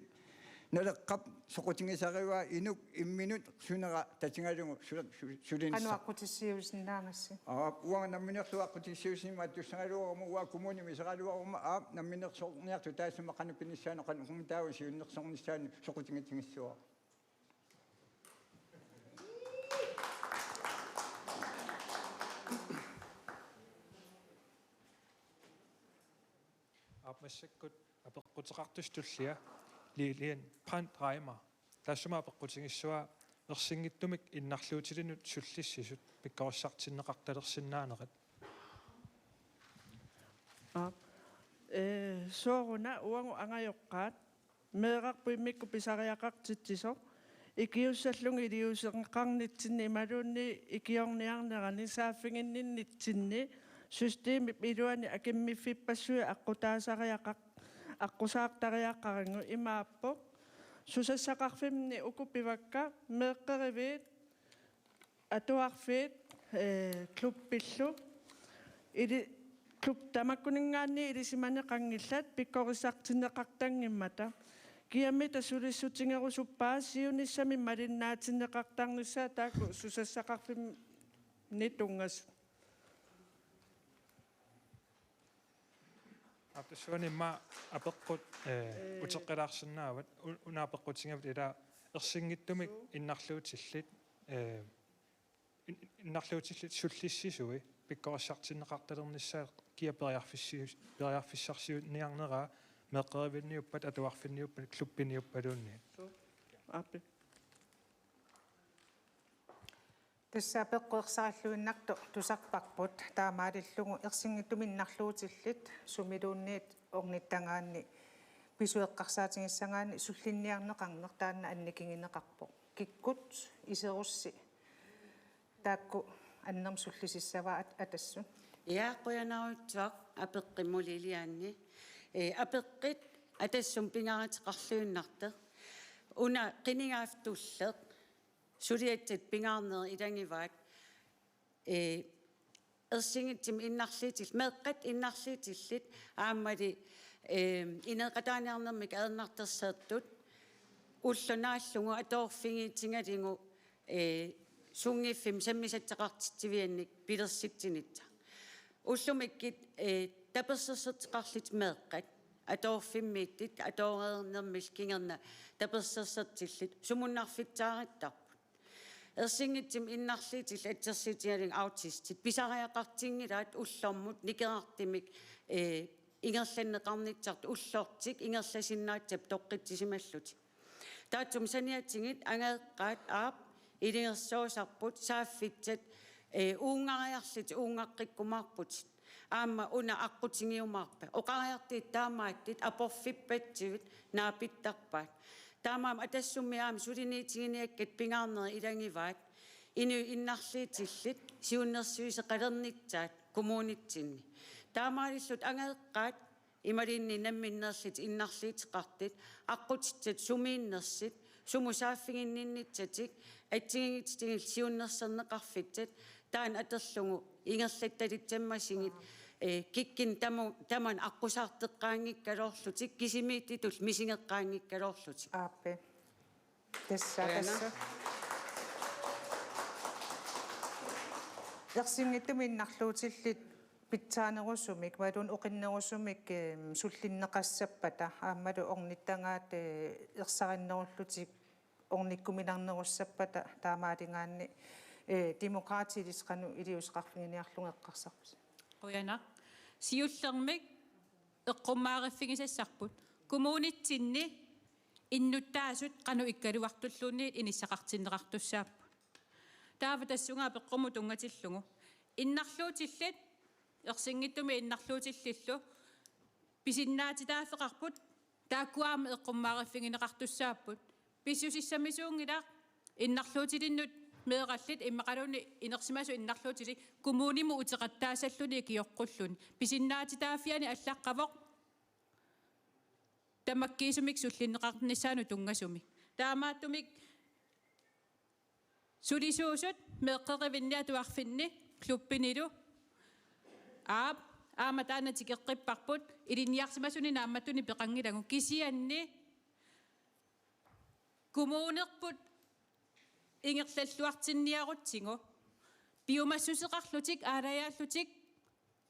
Naleqqap soqutigisarivaa inuk imminut sunera tatigalugu su-, su-, sulinis-. Qanoq aqqutissiuusinnaagassi? Aap, uanga namminerluunniit aqqutissiuussimaattussagaluaruma, uanga kommunimi iseraluaruma, aap, namminersorniartut taassuma qanoq pinissaanut, qanoq taava siunnersornissaanut soqutigitigissuara. Aap, massakkut apeqquteqartussaq tullia, Lilian Brandt Reimer. Taassuma apeqqutigissuaa: Ersinngitsumik innarluutilinnut sullissisut pikkorissartinneqartalersinnaanerat. Aap. Ee, sooruna uagut angajoqqaat meerarput immikkut pisariaqartitsisoq ikiussallugit iliuuseqarnitsinni imaluunniit ikiorniarnerani saaffiginninnitsinni systemip iluani akimmiffippassuit aqqutaasariaqar-, aqqusaartariaqarigut imaappoq: Susassaqarfimmi uku pivakka: Meeqqeriviit, Atuarfiit, ee, klubbillu. Ili-, klub-, tamakkuninngaanniit ilisimaneqanngillat pikkorissartinneqartanngimmata. Kiamita sulissutigerusuppaa siunissami malinnaatinneqartarnissaa taakku susassaqarfinni tunngasut? Aap, tassuuna immaqa apeqqut, ee, ee, uteqqilaarsinnaavat, u-, una apeqqutigaavit ilaa: Ersinngitsumik, suu, innarluutillit, ee, in-, in-, innarluutillit sullissisui pikkorissartinneqartalernissaat kia periarfissi-, periarfissarsiorniarneraa, meeqqerivinniuppat, atuarfinniuppat, klubbiniuppaluunniit? Suu. Aap. Tassa apeqqut ersarilluinnartoq tusarparput, taamaalillugu ersinngitsumik innarluutillit sumiluunniit ornittagaanni pisueqqarsaatigissagaanni sullinniarneqarneq taanna annikigineqarpoq. Kikkut iserussi taakku annermik sullisissavaat, At-, Atassut? Ja, qujanarujussuaq apeqqimmut Lilianni. Ee, apeqqut Atassummi pingaaruteqarluinnartoq. Una qinigaaffik tulleq suliassat pingaarnerit ilagivaat, ee, Ersinngitsumik innarluutillit, meeqqat innarluutillit, aammali, eh, ineeqataaniarnermik ajornartorsiortut, ulloq naallugu atuarfigiutigalugu, eh, sunngiffimmi sammisassaqartitsiviannik pilersitsinissaq. Ullumikkut, eh, tapersersortoqarlutik meeqqat, atuarfimmiittut, atuareernermillu kingorna tapersersortillit, sumunnarfissaaruttarput. Ersinngitsumik innarluutillit assersuutigalugit autistit, pisariaqartinngilaat ullormut nikerartumik, eh, ingerlanneqarnissartik ullortik ingerlasinnaassappat toqqissisimallutik. Taassuma saniatigut angajoqqaat aap ilungersuusarput saaffissat, eh, uunngariarlutik uunngaqqiikkumaarputit. Aamma una aqqutigiumaarpa. Oqariartuutit taamaattut aporfippassuit naapittarpaat. Taamaammat atassummi aamma suliniutiginiakkat pingaarnerit ilagivaat. Inuit innarluutillit siunnersuisoqalernissaat kommunitsinni. Taamaalillutik angajoqqaat imaluunniit namminneerlutik innarluuteqartut aqqutissat sumiinnersut, sumut saaffiginninnissatik, assigiinngitsutigut siunnersorneqarfissat, taanna atorlugu ingerlattalussamasigit, eh, kikkunnut tamu-, tamanut aqqusaarteqqaanngikkaluarlutik, kisimiittutullu misigeqqaanngikkaluarlutik. Aappi. Tassa, qujanaq. Tassa. Ersinngitsumik innarluutillit pitsaanerusumik, imaluunniit oqinnerusumik, eh, sullinneqassappata, aammalu ornittagaat, eh, ersarinnerullutik ornikkuminarnerussappata, taamaaligaanni, eh, Demokraatit ilissi qanoq iliuuseqarfiginiarlugu eqqarsarpisi? Qujanaq. Siullermik eqqummaariffigisassarput. Kommunitsinni innuttaasut qanoq ikkaluartulluunniit inissaqartinneqartussaapput. Taava tassunga apeqqummut tunngatillugu. Innarluutillit, ersinngitsumik innarluutillillu, pisinnaatitaaffeqarput, taakku aamma eqqummaariffigineqartussaapput. Pissusissamisuunngilaq, innarluutilinnut meerallit immaqaluunniit inersimasut innarluutilik kommunimut uteqattaasalluni ikioqqulluni. Pisinnaatitaaffiani allaqqavoq tamakkiisumik sullinneqarnissaanut tunngasumik. Taamaattumik sulisuusut meeqqerivinni atuarfinni klubbinilu. Aap, aamma taanna tikeqqipparput, ilinniarsimasuni naammattunik peqanngilagut, kisianni kommunerput ingerlalluartinniarutsigu piumassuseqarlutik aalajaallutik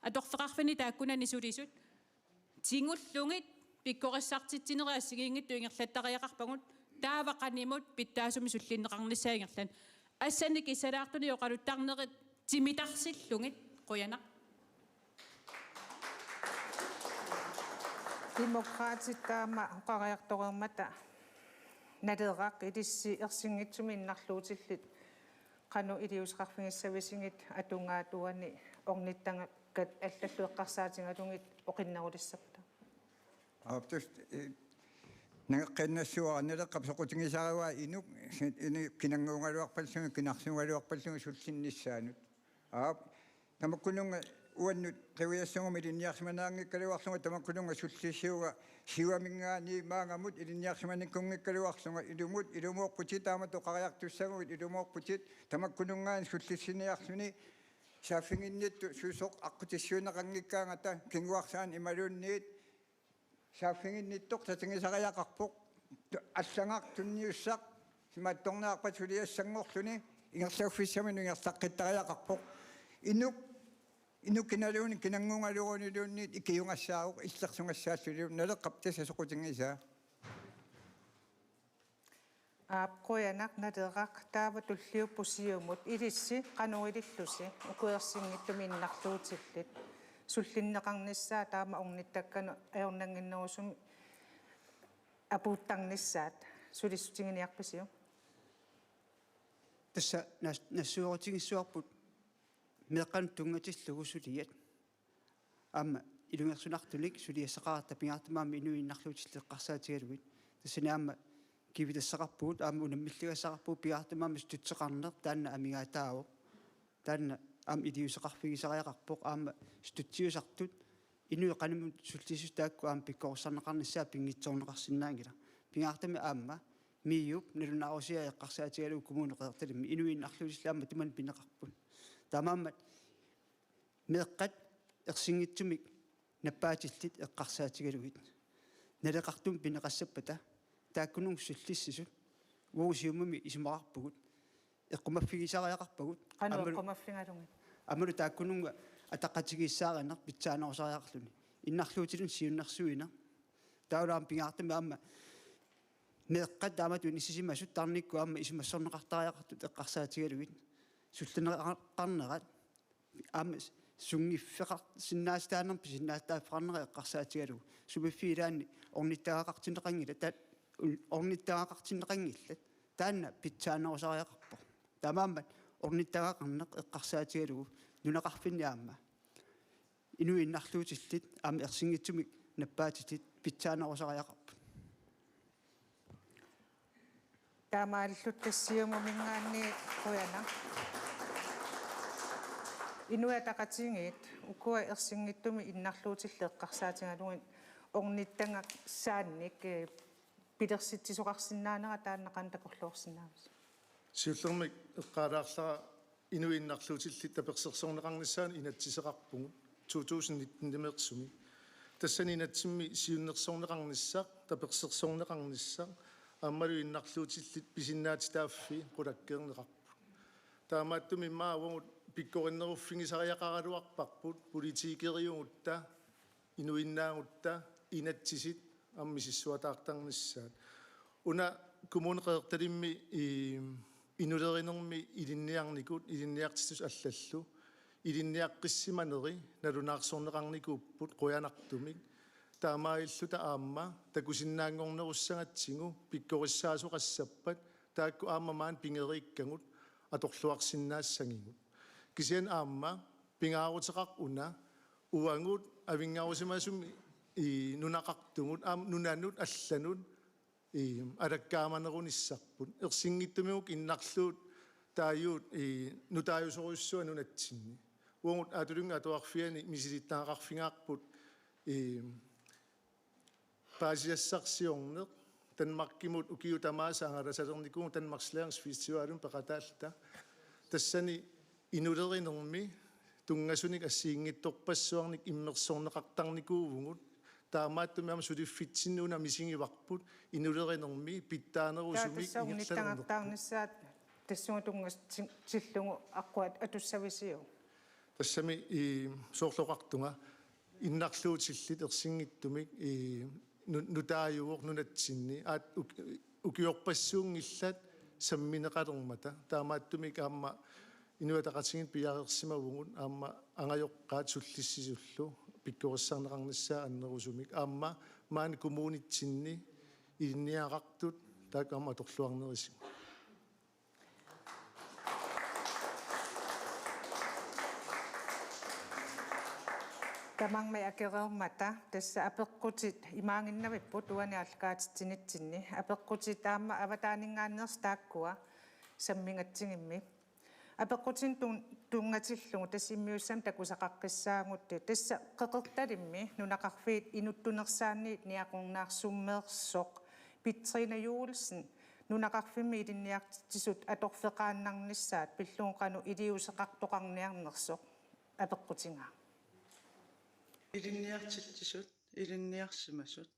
atorfeqarfinni taakkunani sulisut tigullugit pikkorissartitsinerit assigiinngitsut ingerlattariaqarpagut, taava qanimut pitsaasumik sullinneqarnissaa ingerlaneq. Assannik kissalaartunik oqaluttarnerit timitarsillugit. Qujanaq. Demokraatit taama oqariartoreermata Naleraq, ilissi ersinngitsumik innarluutillit qanoq iliuuseqarfigissavisigit, atugaat uani ornittagakkat allallu eqqarsaatigalugit oqinnerulissappata? Aap, tassa, eh, nangeqqinnassavara, Naleqqap soqutigisarivaa inuk, inuk kinannguugaluarpalluni, kinarsuugaluarpalluni sullinnissaanut. Aap, tamakkununnga uannut qiviassaguma ilinniarsimaneqanngikkaluarlunga, tamakkununnga sullissivunga siuamingaanniit maannamut ilinniarsimanikkunngikkaluarlunga, ilumut, ilumoorputit, taamatut oqariartussaguit ilumoorputit, tamakkununngaanniit sullissiniarluni saaffiginnittut susoq aqqutissiuunneqanngikkaangata kinguarsaanut imaluunniit saaffiginnittoq tatigisariaqarpoq. Tu-, allagaq tunniussaq simattorniarpat suliassanngorluni ingerlaffissaminut ingerlaqqittariaqarpoq. Inuk, inuk kinaluunniit kinannguugaluaruniluunniit ikiugassaavoq, illersugassaallutillu. Naleqqap tassa soqutigisaa. Aap, qujanaq Naleraq, taava tulliupput Siumut, ilissi qanoq ilillusi uku ersinngitsumik innarluutillit sullinneqarnissaa, taama ornittakkanut ajornannginnerusumik apuuttarnissaat, sulissutiginiarpisiuk? Tassa nas-, nassuerutigissavarput meeqqanut tunngatillugu suliat. Aamma ilungersunartunik suliassaqaratta, pingaartumik aamma inuit innarluutillit eqqarsaatigalugit. Tassani aamma kivitassaqarpugut, aamma unammilligassaqarpugut, pingaartumik aamma støtteqarneq taanna amigaataavoq. Taanna aamma iliuuseqarfigisariaqarpoq, aamma støttiusartut inuit qanimut sullissisut taakku aamma pikkorissarneqarnissaat pinngitsoorneqarsinnaanngilaq. Pingaartumik aamma MIO-p nalunaarusiai eqqarsaatigalugu Kommune Qeqertalimmi inuit innarluutillit aamma tamanna pineqarput. Taamaammat Meeqqat ersinngitsumik nappaatillit eqqarsaatigalugit. Naleqartumik pineqassappata taakkununnga sullissisut uagut Siumumi isumaqarpugut. Eqqumaffigisariaqarpagut. Qanoq aammalu eqqumaffigalugit? Aammalu taakkununnga ataqatigiissaarineq pitsaanerusariaqarluni. Innarluutilinnut siunnersuineq. Taavalu aamma pingaartumik aamma meeqqat taamatut inissisimasut tarnikkut aamma isumassorneqartariaqartut eqqarsaatigalugit. Sullineqarnerat aamma sunngiffeqarsinnaasitaanermut pisinnaatitaaffeqarnerat eqqarsaatigalugu. Sumiiffiit ilaanni ornittagaqartinneqanngillat, taanna ornittagaqartinneqanngillat. Taanna pitsaanerusariaqarpoq. Taamaammat ornittagaqarneq eqqarsaatigalugu nunaqarfinni aamma inuit innarluutillit aamma ersinngitsumik nappaatillit pitsaanerusariaqarput. Taamaalilluta Siumuminngaanniit qujanaq. Inuit Ataqatigiit ukua ersinngitsumik innarluutillit eqqarsaatigalugit ornittagassaanik, eh, pilersitsisoqarsinnaanera taanna qanoq takorloorsinnaavisi? Siullermik eqqaalaarlara inuit innarluutillit tapersersorneqarnissaannut inatsiseqarpugut to tusind nitten-imeersumi. Tassani inatsimmi siunnersorneqarnissaq, tapersersorneqarnissaq aammalu innarluutillit pisinnaatitaaffii qulakkeerneqarput. Taamaattumik immaqa uagut pikkorinneruffigisariaqaraluarparput politikeriugutta, inuinnaagutta, inatsisit aamma misissuataartarnissaat. Una Kommune Qeqertalimmi i inulerinermi ilinniarnikut, ilinniartitsisut allallu ilinniaqqissimaneri nalunaarsorneqarnikuupput qujanartumik. Taamaalilluta aamma takusinnaanngornerussagatsigu pikkorissaasoqassappat taakku aamma maani pigeriikkagut atorluarsinnaassagigut. Kisianni aamma pingaaruteqarpoq una uagut avinngarusimasumik i nunaqartugut aamma nunanut allanut i alakkaamanerunissarput. Ersinngitsumik innarluut taaguut i nutaajusorujussuaq nunatsinni. Uagut Aatulyunga Atuarfiani misilittagaqarfigaarput i paasisassarsiorneq. Danmarkimut ukiut tamaasa angalasalernikuuvugut, Danmarks Læringsfestivalimi peqataalluta. Tassani inulerinermi tunngasunik assigiinngitsorpassuarnik immersorneqartarnikuuvugut. Taamaattumik aamma suliffitsinni una misigivarput inulerinermi pitsaanerusumik. Taava tassa ingerlalernerput. Ornittagaqartarnissaat tassunga tunngatillugu aqqut atussavisiuk? Tassami i soorlu oqartunga innarluutillit ersinngitsumik i nu-, nutaajuvoq nunatsinni aat uk-, ukiorpassuunngillat sammineqalermata. Taamaattumik aamma Inuit Ataqatigiit piareersimavugut aamma angajoqqaat sullissisullu pikkorissarneqarnissaat annerusumik aamma maani kommunitsinni ilinniagaqartut taakku aamma atorluarnerisigut. Tamarmik akereermata tassa apeqqutit imaaginnavipput uani aallakaatitsinitsinni. Apeqqutit aamma avataaninngaanneersut taakkua sammigatsigimmi. Apeqqutinik tun-, tunngatillugu tassa immiussamik takusaqaqqissaagut. Tassa Qeqertalimmi nunaqarfiit inuttunersaanniit niaqornaarsummeersoq Petrine Juulsen nunaqarfimmi ilinniartitsisut atorfeqaannarnissaat pillugu qanoq iliuuseqartoqarniarnersoq apeqqutigaaq. Ilinniartitsisut, ilinniarsimasut.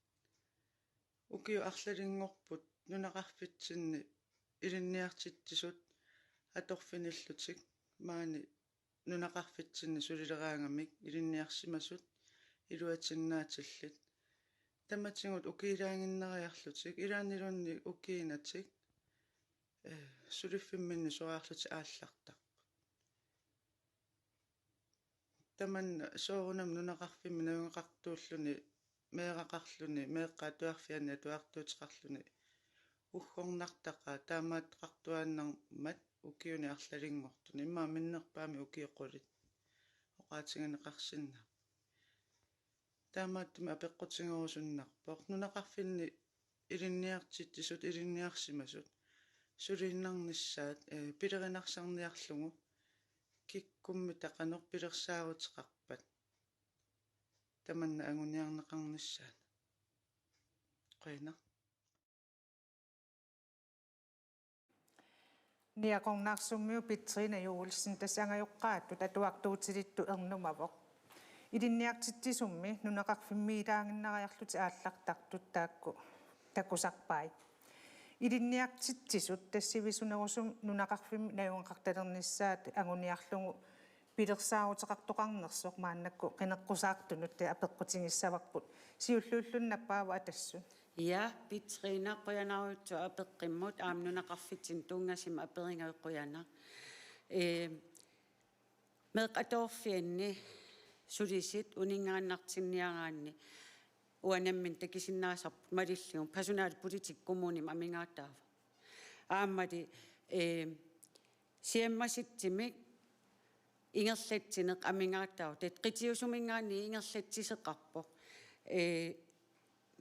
Ukiut arlalinngorput nunaqarfitsinni ilinniartitsisut atorfinillutik maani nunaqarfitsinni sulileraangamik ilinniarsimasut iluatinnaatillit. Tamatigut ukiilaaginnariarlutik, ilaanniluunniit ukiinatik, eh, suliffimminni soraarlutik aallartarput. Tamanna soorunami nunaqarfimmi najugaqartuulluni, meeraqarluni, meeqqat atuarfianni atuartuuteqarluni uggornartaqaat, taamaattoqartuaannarmat ukiuni arlalinngortuni, immaqa minnerpaamik ukiut qulit oqaatigineqarsinnaapput. Taamaattumik apeqqutigerusunnarpoq nunaqarfinni ilinniartitsisut, ilinniarsimasut suliinnarnissaat, eh, pilerinarsarniarlugu kikkummita qanoq pilersaaruteqarpat tamanna anguniarneqarnissaanut. Qujanaq. Niaqornaarsummiut Petrine Juulsen tassa angajoqqaatut atuartuutilittut ernumavoq. Ilinniartitsisummi nunaqarfimmiilaaginnariarlutik aallartartut taakku takusarpai. Ilinniartitsisut tassivisunerusumik nunaqarfimmi najugaqartalernissaat anguniarlugu pilersaaruteqartoqarnersoq maannakkut qineqqusaartunut apeqqutigissavarput. Siulliulluni nappaavoq Atassut. Ja, Petrine, qujanarujussuaq apeqqummut aamma nunaqarfitsinni tunngasumik aperigalugu qujanaq. Ee, meeqqat atuarfianni sulisut uninngaannartinniaraanni uanga nammineq takusinnaasarput malillugu personalepolitik kommunimi amigaataavoq. Aammali, ee, siammasitsumik ingerlatsineq amigaataavoq. Taava qitiusuminngaanniit ingerlatsisoqarpoq. Ee,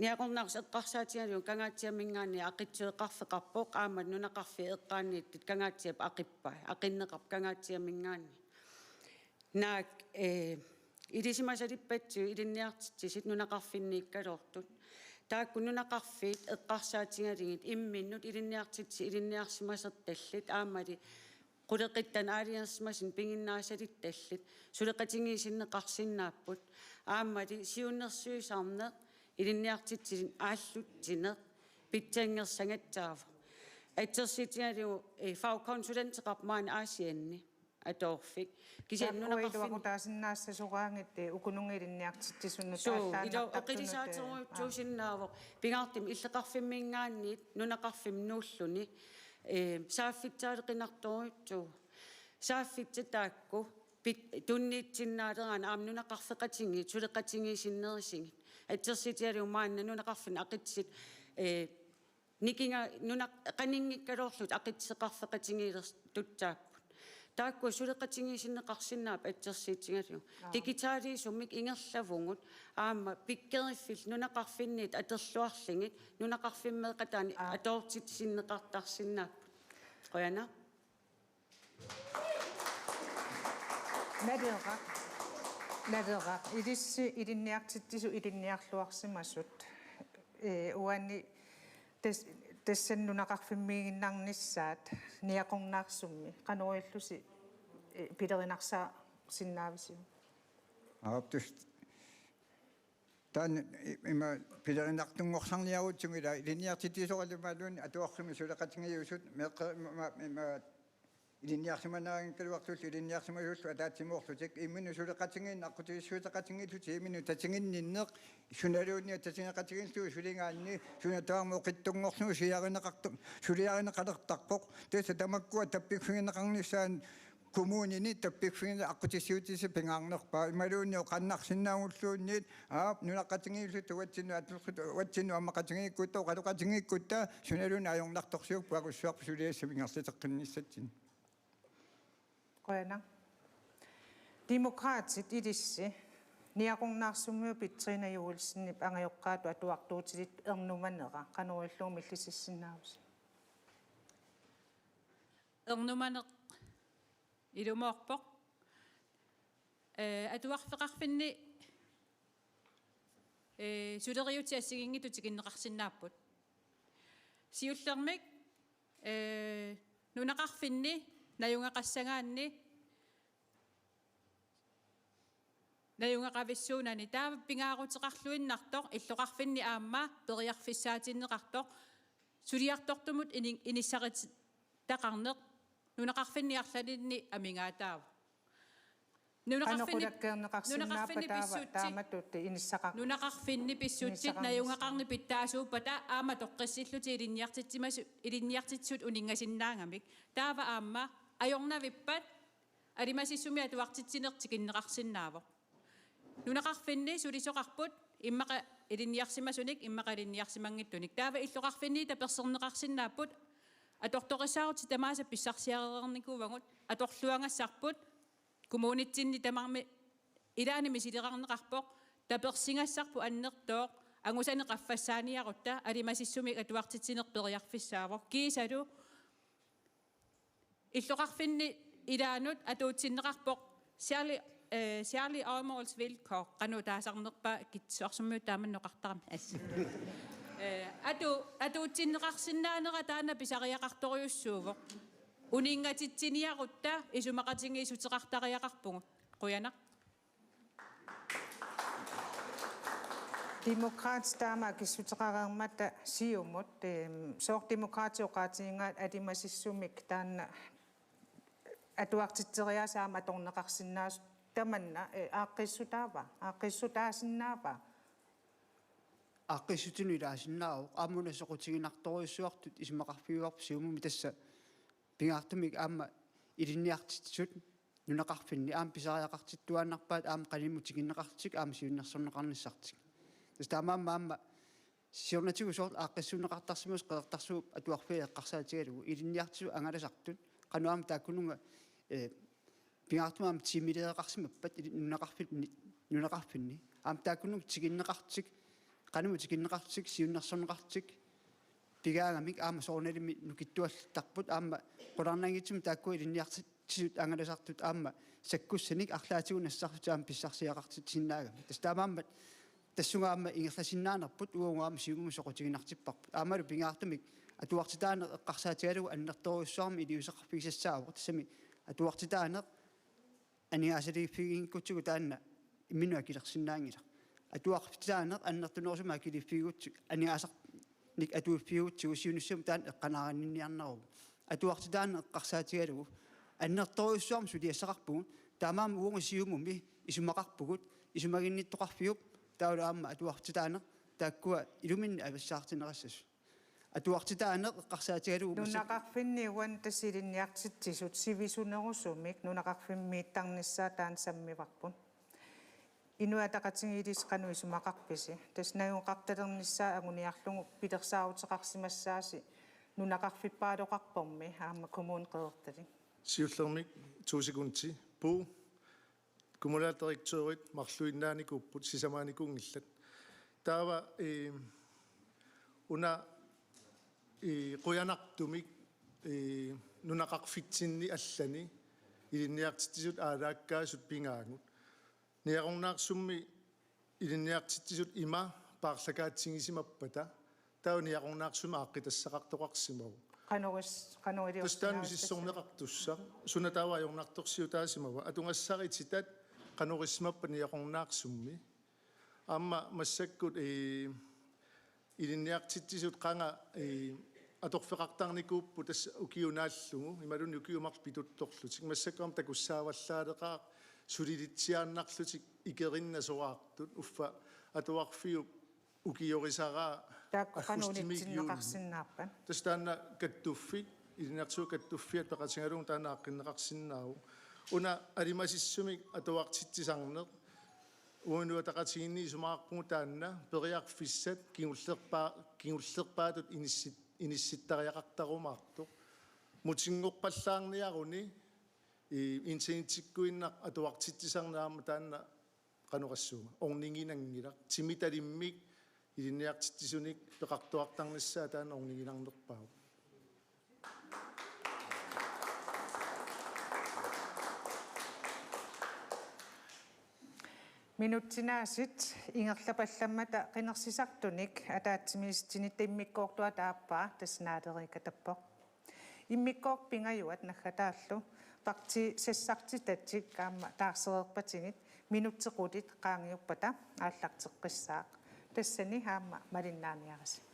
Niaqornaarsummi eqqarsaatigalugu Kangaatsiaminngaanniit aqitsueqarfeqarpoq, aamma nunaqarfiit eqqaaniittut Kangaatsiap aqippai, aqinneqarpoq Kangaatsiaminngaanniit. Naak, ee, ilisimasalippassuit ilinniartitsisut nunaqarfinniikkaluartut. Taakku nunaqarfiit eqqarsaatigalugit imminnut ilinniartitsisut ilinniarsimasortallit aammali qulequttanut aalajangersimasuni piginnaasalitallit suleqatigiissinneqarsinnaapput. Aammali siunnersuisarneq ilinniartitsisut aallutsineq pitsanngersagassaavoq. Assersuutigalugu, ee, fagkonsulenteqarpoq maani Aasianni atuarfik. Kisianni taakku nunaqarfin- iluaqutaasinnaassasoraangatta, ee, ukununnga ilinniartitsisunut suu, ilo taallaannartartunut, ee, oqilisaaterujussuusinnaavoq. Pingaartumik illoqarfimminngaanniit nunaqarfimmi nuulluni, ee, saaffissaaleqinartorujussuuvoq. Saaffissat taakku pit-, tunniussinnaaleraanni aamma nunaqarfeqatigiit suleqatigiissinnerusigit. Assersuutigalugu maanna nunaqarfinni aqitsut, ee, nikinga-, nunaq-, qaninngikkaluarlutik aqitseqarfeqatigiilertussaapput. Taakku suleqatigiissinneqarsinnaapput assersuutigalugu. Aap. Digitaliusumik ingerlavugut aamma pikkeriffillu nunaqarfinniit atorluarlugit nunaqarfimmeeqataani, aap, atuartitsisinneqartarsinnaapput. Qujanaq. Naleraq. Naleraq. Ilissi ilinniartitsisut ilinniarluarsimasut. Ee, uani tas-, tassani nunaqarfimmiiginnarnissaat Niaqornaarsummi. Qanoq ilillusi, ee, pilerinarsaarsinnaavisiuk? Aap, tassa. Taanna i-, ima pilerinartunngorsarniarutsigu ila ilinniartitsisoq imaluunniit atuarfimmi suleqatigiissut meeqqe-, ima, ima, ima ilinniarsimanngikkaluartullu ilinniarsimasullu ataatsimoorlutik imminut suleqatigiinneq aqqutissiuuteqatigiillutik imminut tatiginninneq sunaluunniit tatigeqatigiillugu suligaanni suna tamarmi oqitsunngorlugu suliarineqartu-, suliarineqalertarpoq. Tassa tamakkua tappikkusuineqarnissaat kommunini tappikkusuineq aqqutissiuutissat pingaarnerpaat imaluunniit oqaannarsinnaagulluunniit, aap, nunaqqatigiilluta uatsinnut atorluta uatsinnut ammaqqatigiikkutta oqaloqatigiikkutta sunaluunniit ajornartorsiut puakussuarpu suliassami ingerlateqqinnissatsinnut. Qujanaq. Demokraatit ilissi Niaqornaarsummiut Petrine Juulsenip angajoqqaatut atuartuutilittut ernumanera qanoq ilillugu millisissinnaavusi? Ernumaneq ilumoorpoq. Ee, atuarfeqarfinni, ee, suleriutit assigiinngitsut tikinneqarsinnaapput. Siullermik, ee, nunaqarfinni najugaqassagaanni najugaqavissuunani taava pingaaruteqarluinnartoq illoqarfinni aamma periarfissaatinneqartoq suliartortumut ini-, inissarittaqarneq nunaqarfinni arlalinni amigaataavoq. Nunaqarfinni, qanoq qulakkeerneqarsinnaappat nunaqarfinni taava pissutsit, taamatut inissaqar-, nunaqarfinni pissutsit inissaqarnissaa. Najugaqarneq pitsaasuuppata aamma toqqissillutik ilinniartitsimasu-, ilinniartitsisut uninngasinnaagamik. Taava aamma ajornavippat alimasissumik atuartitsineq tikinneqarsinnaavoq. Nunaqarfinni sulisoqarput immaqa ilinniarsimasunik immaqa ilinniarsimanngitsunik. Taava illoqarfinni taperserneqarsinnaapput atortorissaarutit tamaasa pissarsiarereernikuuagut atorluagassarput kommunitsinni tamarmi ilaanni misilerarneqarpoq tapersigassarput annertooq angusanik qaffassaaniarutta alimasissumik atuartitsineq periarfissaavoq kiisalu illoqarfinni ilaanut atuutsinneqarpoq særlig, øh, særlige øjemålsvilkår, qanoq taasarnerpaat Kitsissuarsuarmiut taama noqartarami. As. Øh, atu-, atuutsinneqarsinnaanera taanna pisariaqartorujussuuvoq. Uninngatitsiniarutta isumaqatigiissuteqartariaqarpugut. Qujanaq. Demokraatit taama akissuteqareermata Siumut, ehm, sooq Demokraatit oqaatigigaat alimasissumik taanna atuartitseriaaseq aamma atorneqarsinnaasut tamanna, eh, aaqqiissutaava, aaqqiissutaasinnaava? Aaqqissutinut ilaasinnaavoq, aamma una soqutiginartorujussuartut isumaqarfigaarput Siumumi tassa pingaartumik aamma ilinniartitsisut nunaqarfinni aamma pisariaqartittuaannarpaat aamma qanimut tikinneqarlutik aamma siunnersorneqarnissartik. Tassa taamaammat aamma siornatigut soorlu aaqqissuunneqartarsimasoq Qeqertarsuup Atuarfia eqqarsaatigalugu ilinniartitsisut angalasartut qanoq aamma taakkununnga, eh, pingaartumik aamma tiimilioreqarsimappat ili-, nunaqarfinni, nunaqarfinni. Aamma taakkununnga tikinneqarlutik, qanimut tikinneqarlutik, siunnersorneqarlutik, pigaagamik aamma soorunalimi nukittuallattarput aamma qularnanngitsumik taakku ilinniartitsisut angalasartut aamma sakkussanik arlaatigut nassarlutik aamma pissarsiaqartitsisinnaagamik. Tassa taamaammat tassunga aamma ingerlasinnaanerput uagut aamma Siumumi soqutiginartipparput. Aammalu pingaartumik atuartitaaneq eqqarsaatigalugu annertoorujussuarmik iliuuseqarfigisassaavoq. Tassami atuartitaaneq aningaasaliiffigiginngikkutsigu taanna imminut akilersinnaanngilaq. Atuartitaaneq annertunerusumik akiliiffigigutsigu, aningaasarnik atuiffigigutsigu siunissami taanna eqqanaarinninniarneruvoq. Atuartitaaneq eqqarsaatigalugu annertoorujussuarmik suliassaqarpugut, taamaammat uagut Siumumi isumaqarpugut, isumaginnittoqarfiup taavalu aamma atuartitaaneq taakkua iluminni avissaartinneqassasut. Atuartitaaneq eqqarsaatigalugu massakkut nunaqarfinni uani tassa ilinniartitsisut sivisunerusumik nunaqarfimmiittarnissaat taanna sammivarput. Inuit Ataqatigiit ilissi qanoq isumaqarpisi? Tassa najugaqartalernissaa anguniarlugu pilersaaruteqarsimassaasi nunaqarfippaaloqarpormi aamma Kommune Qeqertalik. Siullermik to sekundi. Puu. Kommunaldirektørit marluinnaanikuupput, sisamaanikuunngillat. Taava, eh, una, eh, qujanartumik, eh, nunaqarfitsinni allani ilinniartitsisut aalaakkaasut pigaagut. Niaqornaarsummi ilinniartitsisut ima paarlakaatsigisimappata taava Niaqornaarsummi aaqqitassaqartoqarsimavoq. Qanoq is-, qanoq iliorsinnaavissassiuk? Tassa taanna misissorneqartussaq, suna taava ajornartorsiutaasimava, atugassarititat qanoq issimappat Niaqornaarsummi. Aamma massakkut, eh, ilinniartitsisut qanga, eh, atorfeqartarnikuupput tassa ukiup naallugu, imaluunniit ukiut marluk pituttorlutik. Massakkut aamma takussaavallaaleqaaq sulilitsiaannarlutik ikerinnat soraartut, uffa atuarfiup ukiorisaraa. Taakku qanoq aggustimiit juunimi unitsinneqarsinnaappat? Tassa taanna kattuffik, ilinniartitsisuup kattuffiat peqatigalugu taanna aaqqinneqarsinnaavoq. Una alimasissumik atuartitsisarneq, Inuit Ataqatigiinni isumaqarpugut taanna periarfissat kingullerpaa-, kingullerpaatut inissit-, inissittariaqartarumaartoq. Mutinngorpallaarniaruni, i-, internettikkuinnaq atuartitsisarneq aamma taanna qanoq oqassuunga, orniginanngilaq, timitalimmik ilinniartitsisunik peqartuartarnissaa taanna orniginarnerpaavoq. Minutsinaasiit ingerlappallammata qinersisartunik ataatsimiititsinni immikkoortuata aappaa tassa naaleriikatappoq. Immikkoortut pingajuat naggataallu partiit sassartitatik aamma taarsereerpatigit minutsit qulit qaangiuppata aallarteqqissaaq. Tassani aamma malinnaaniarisi.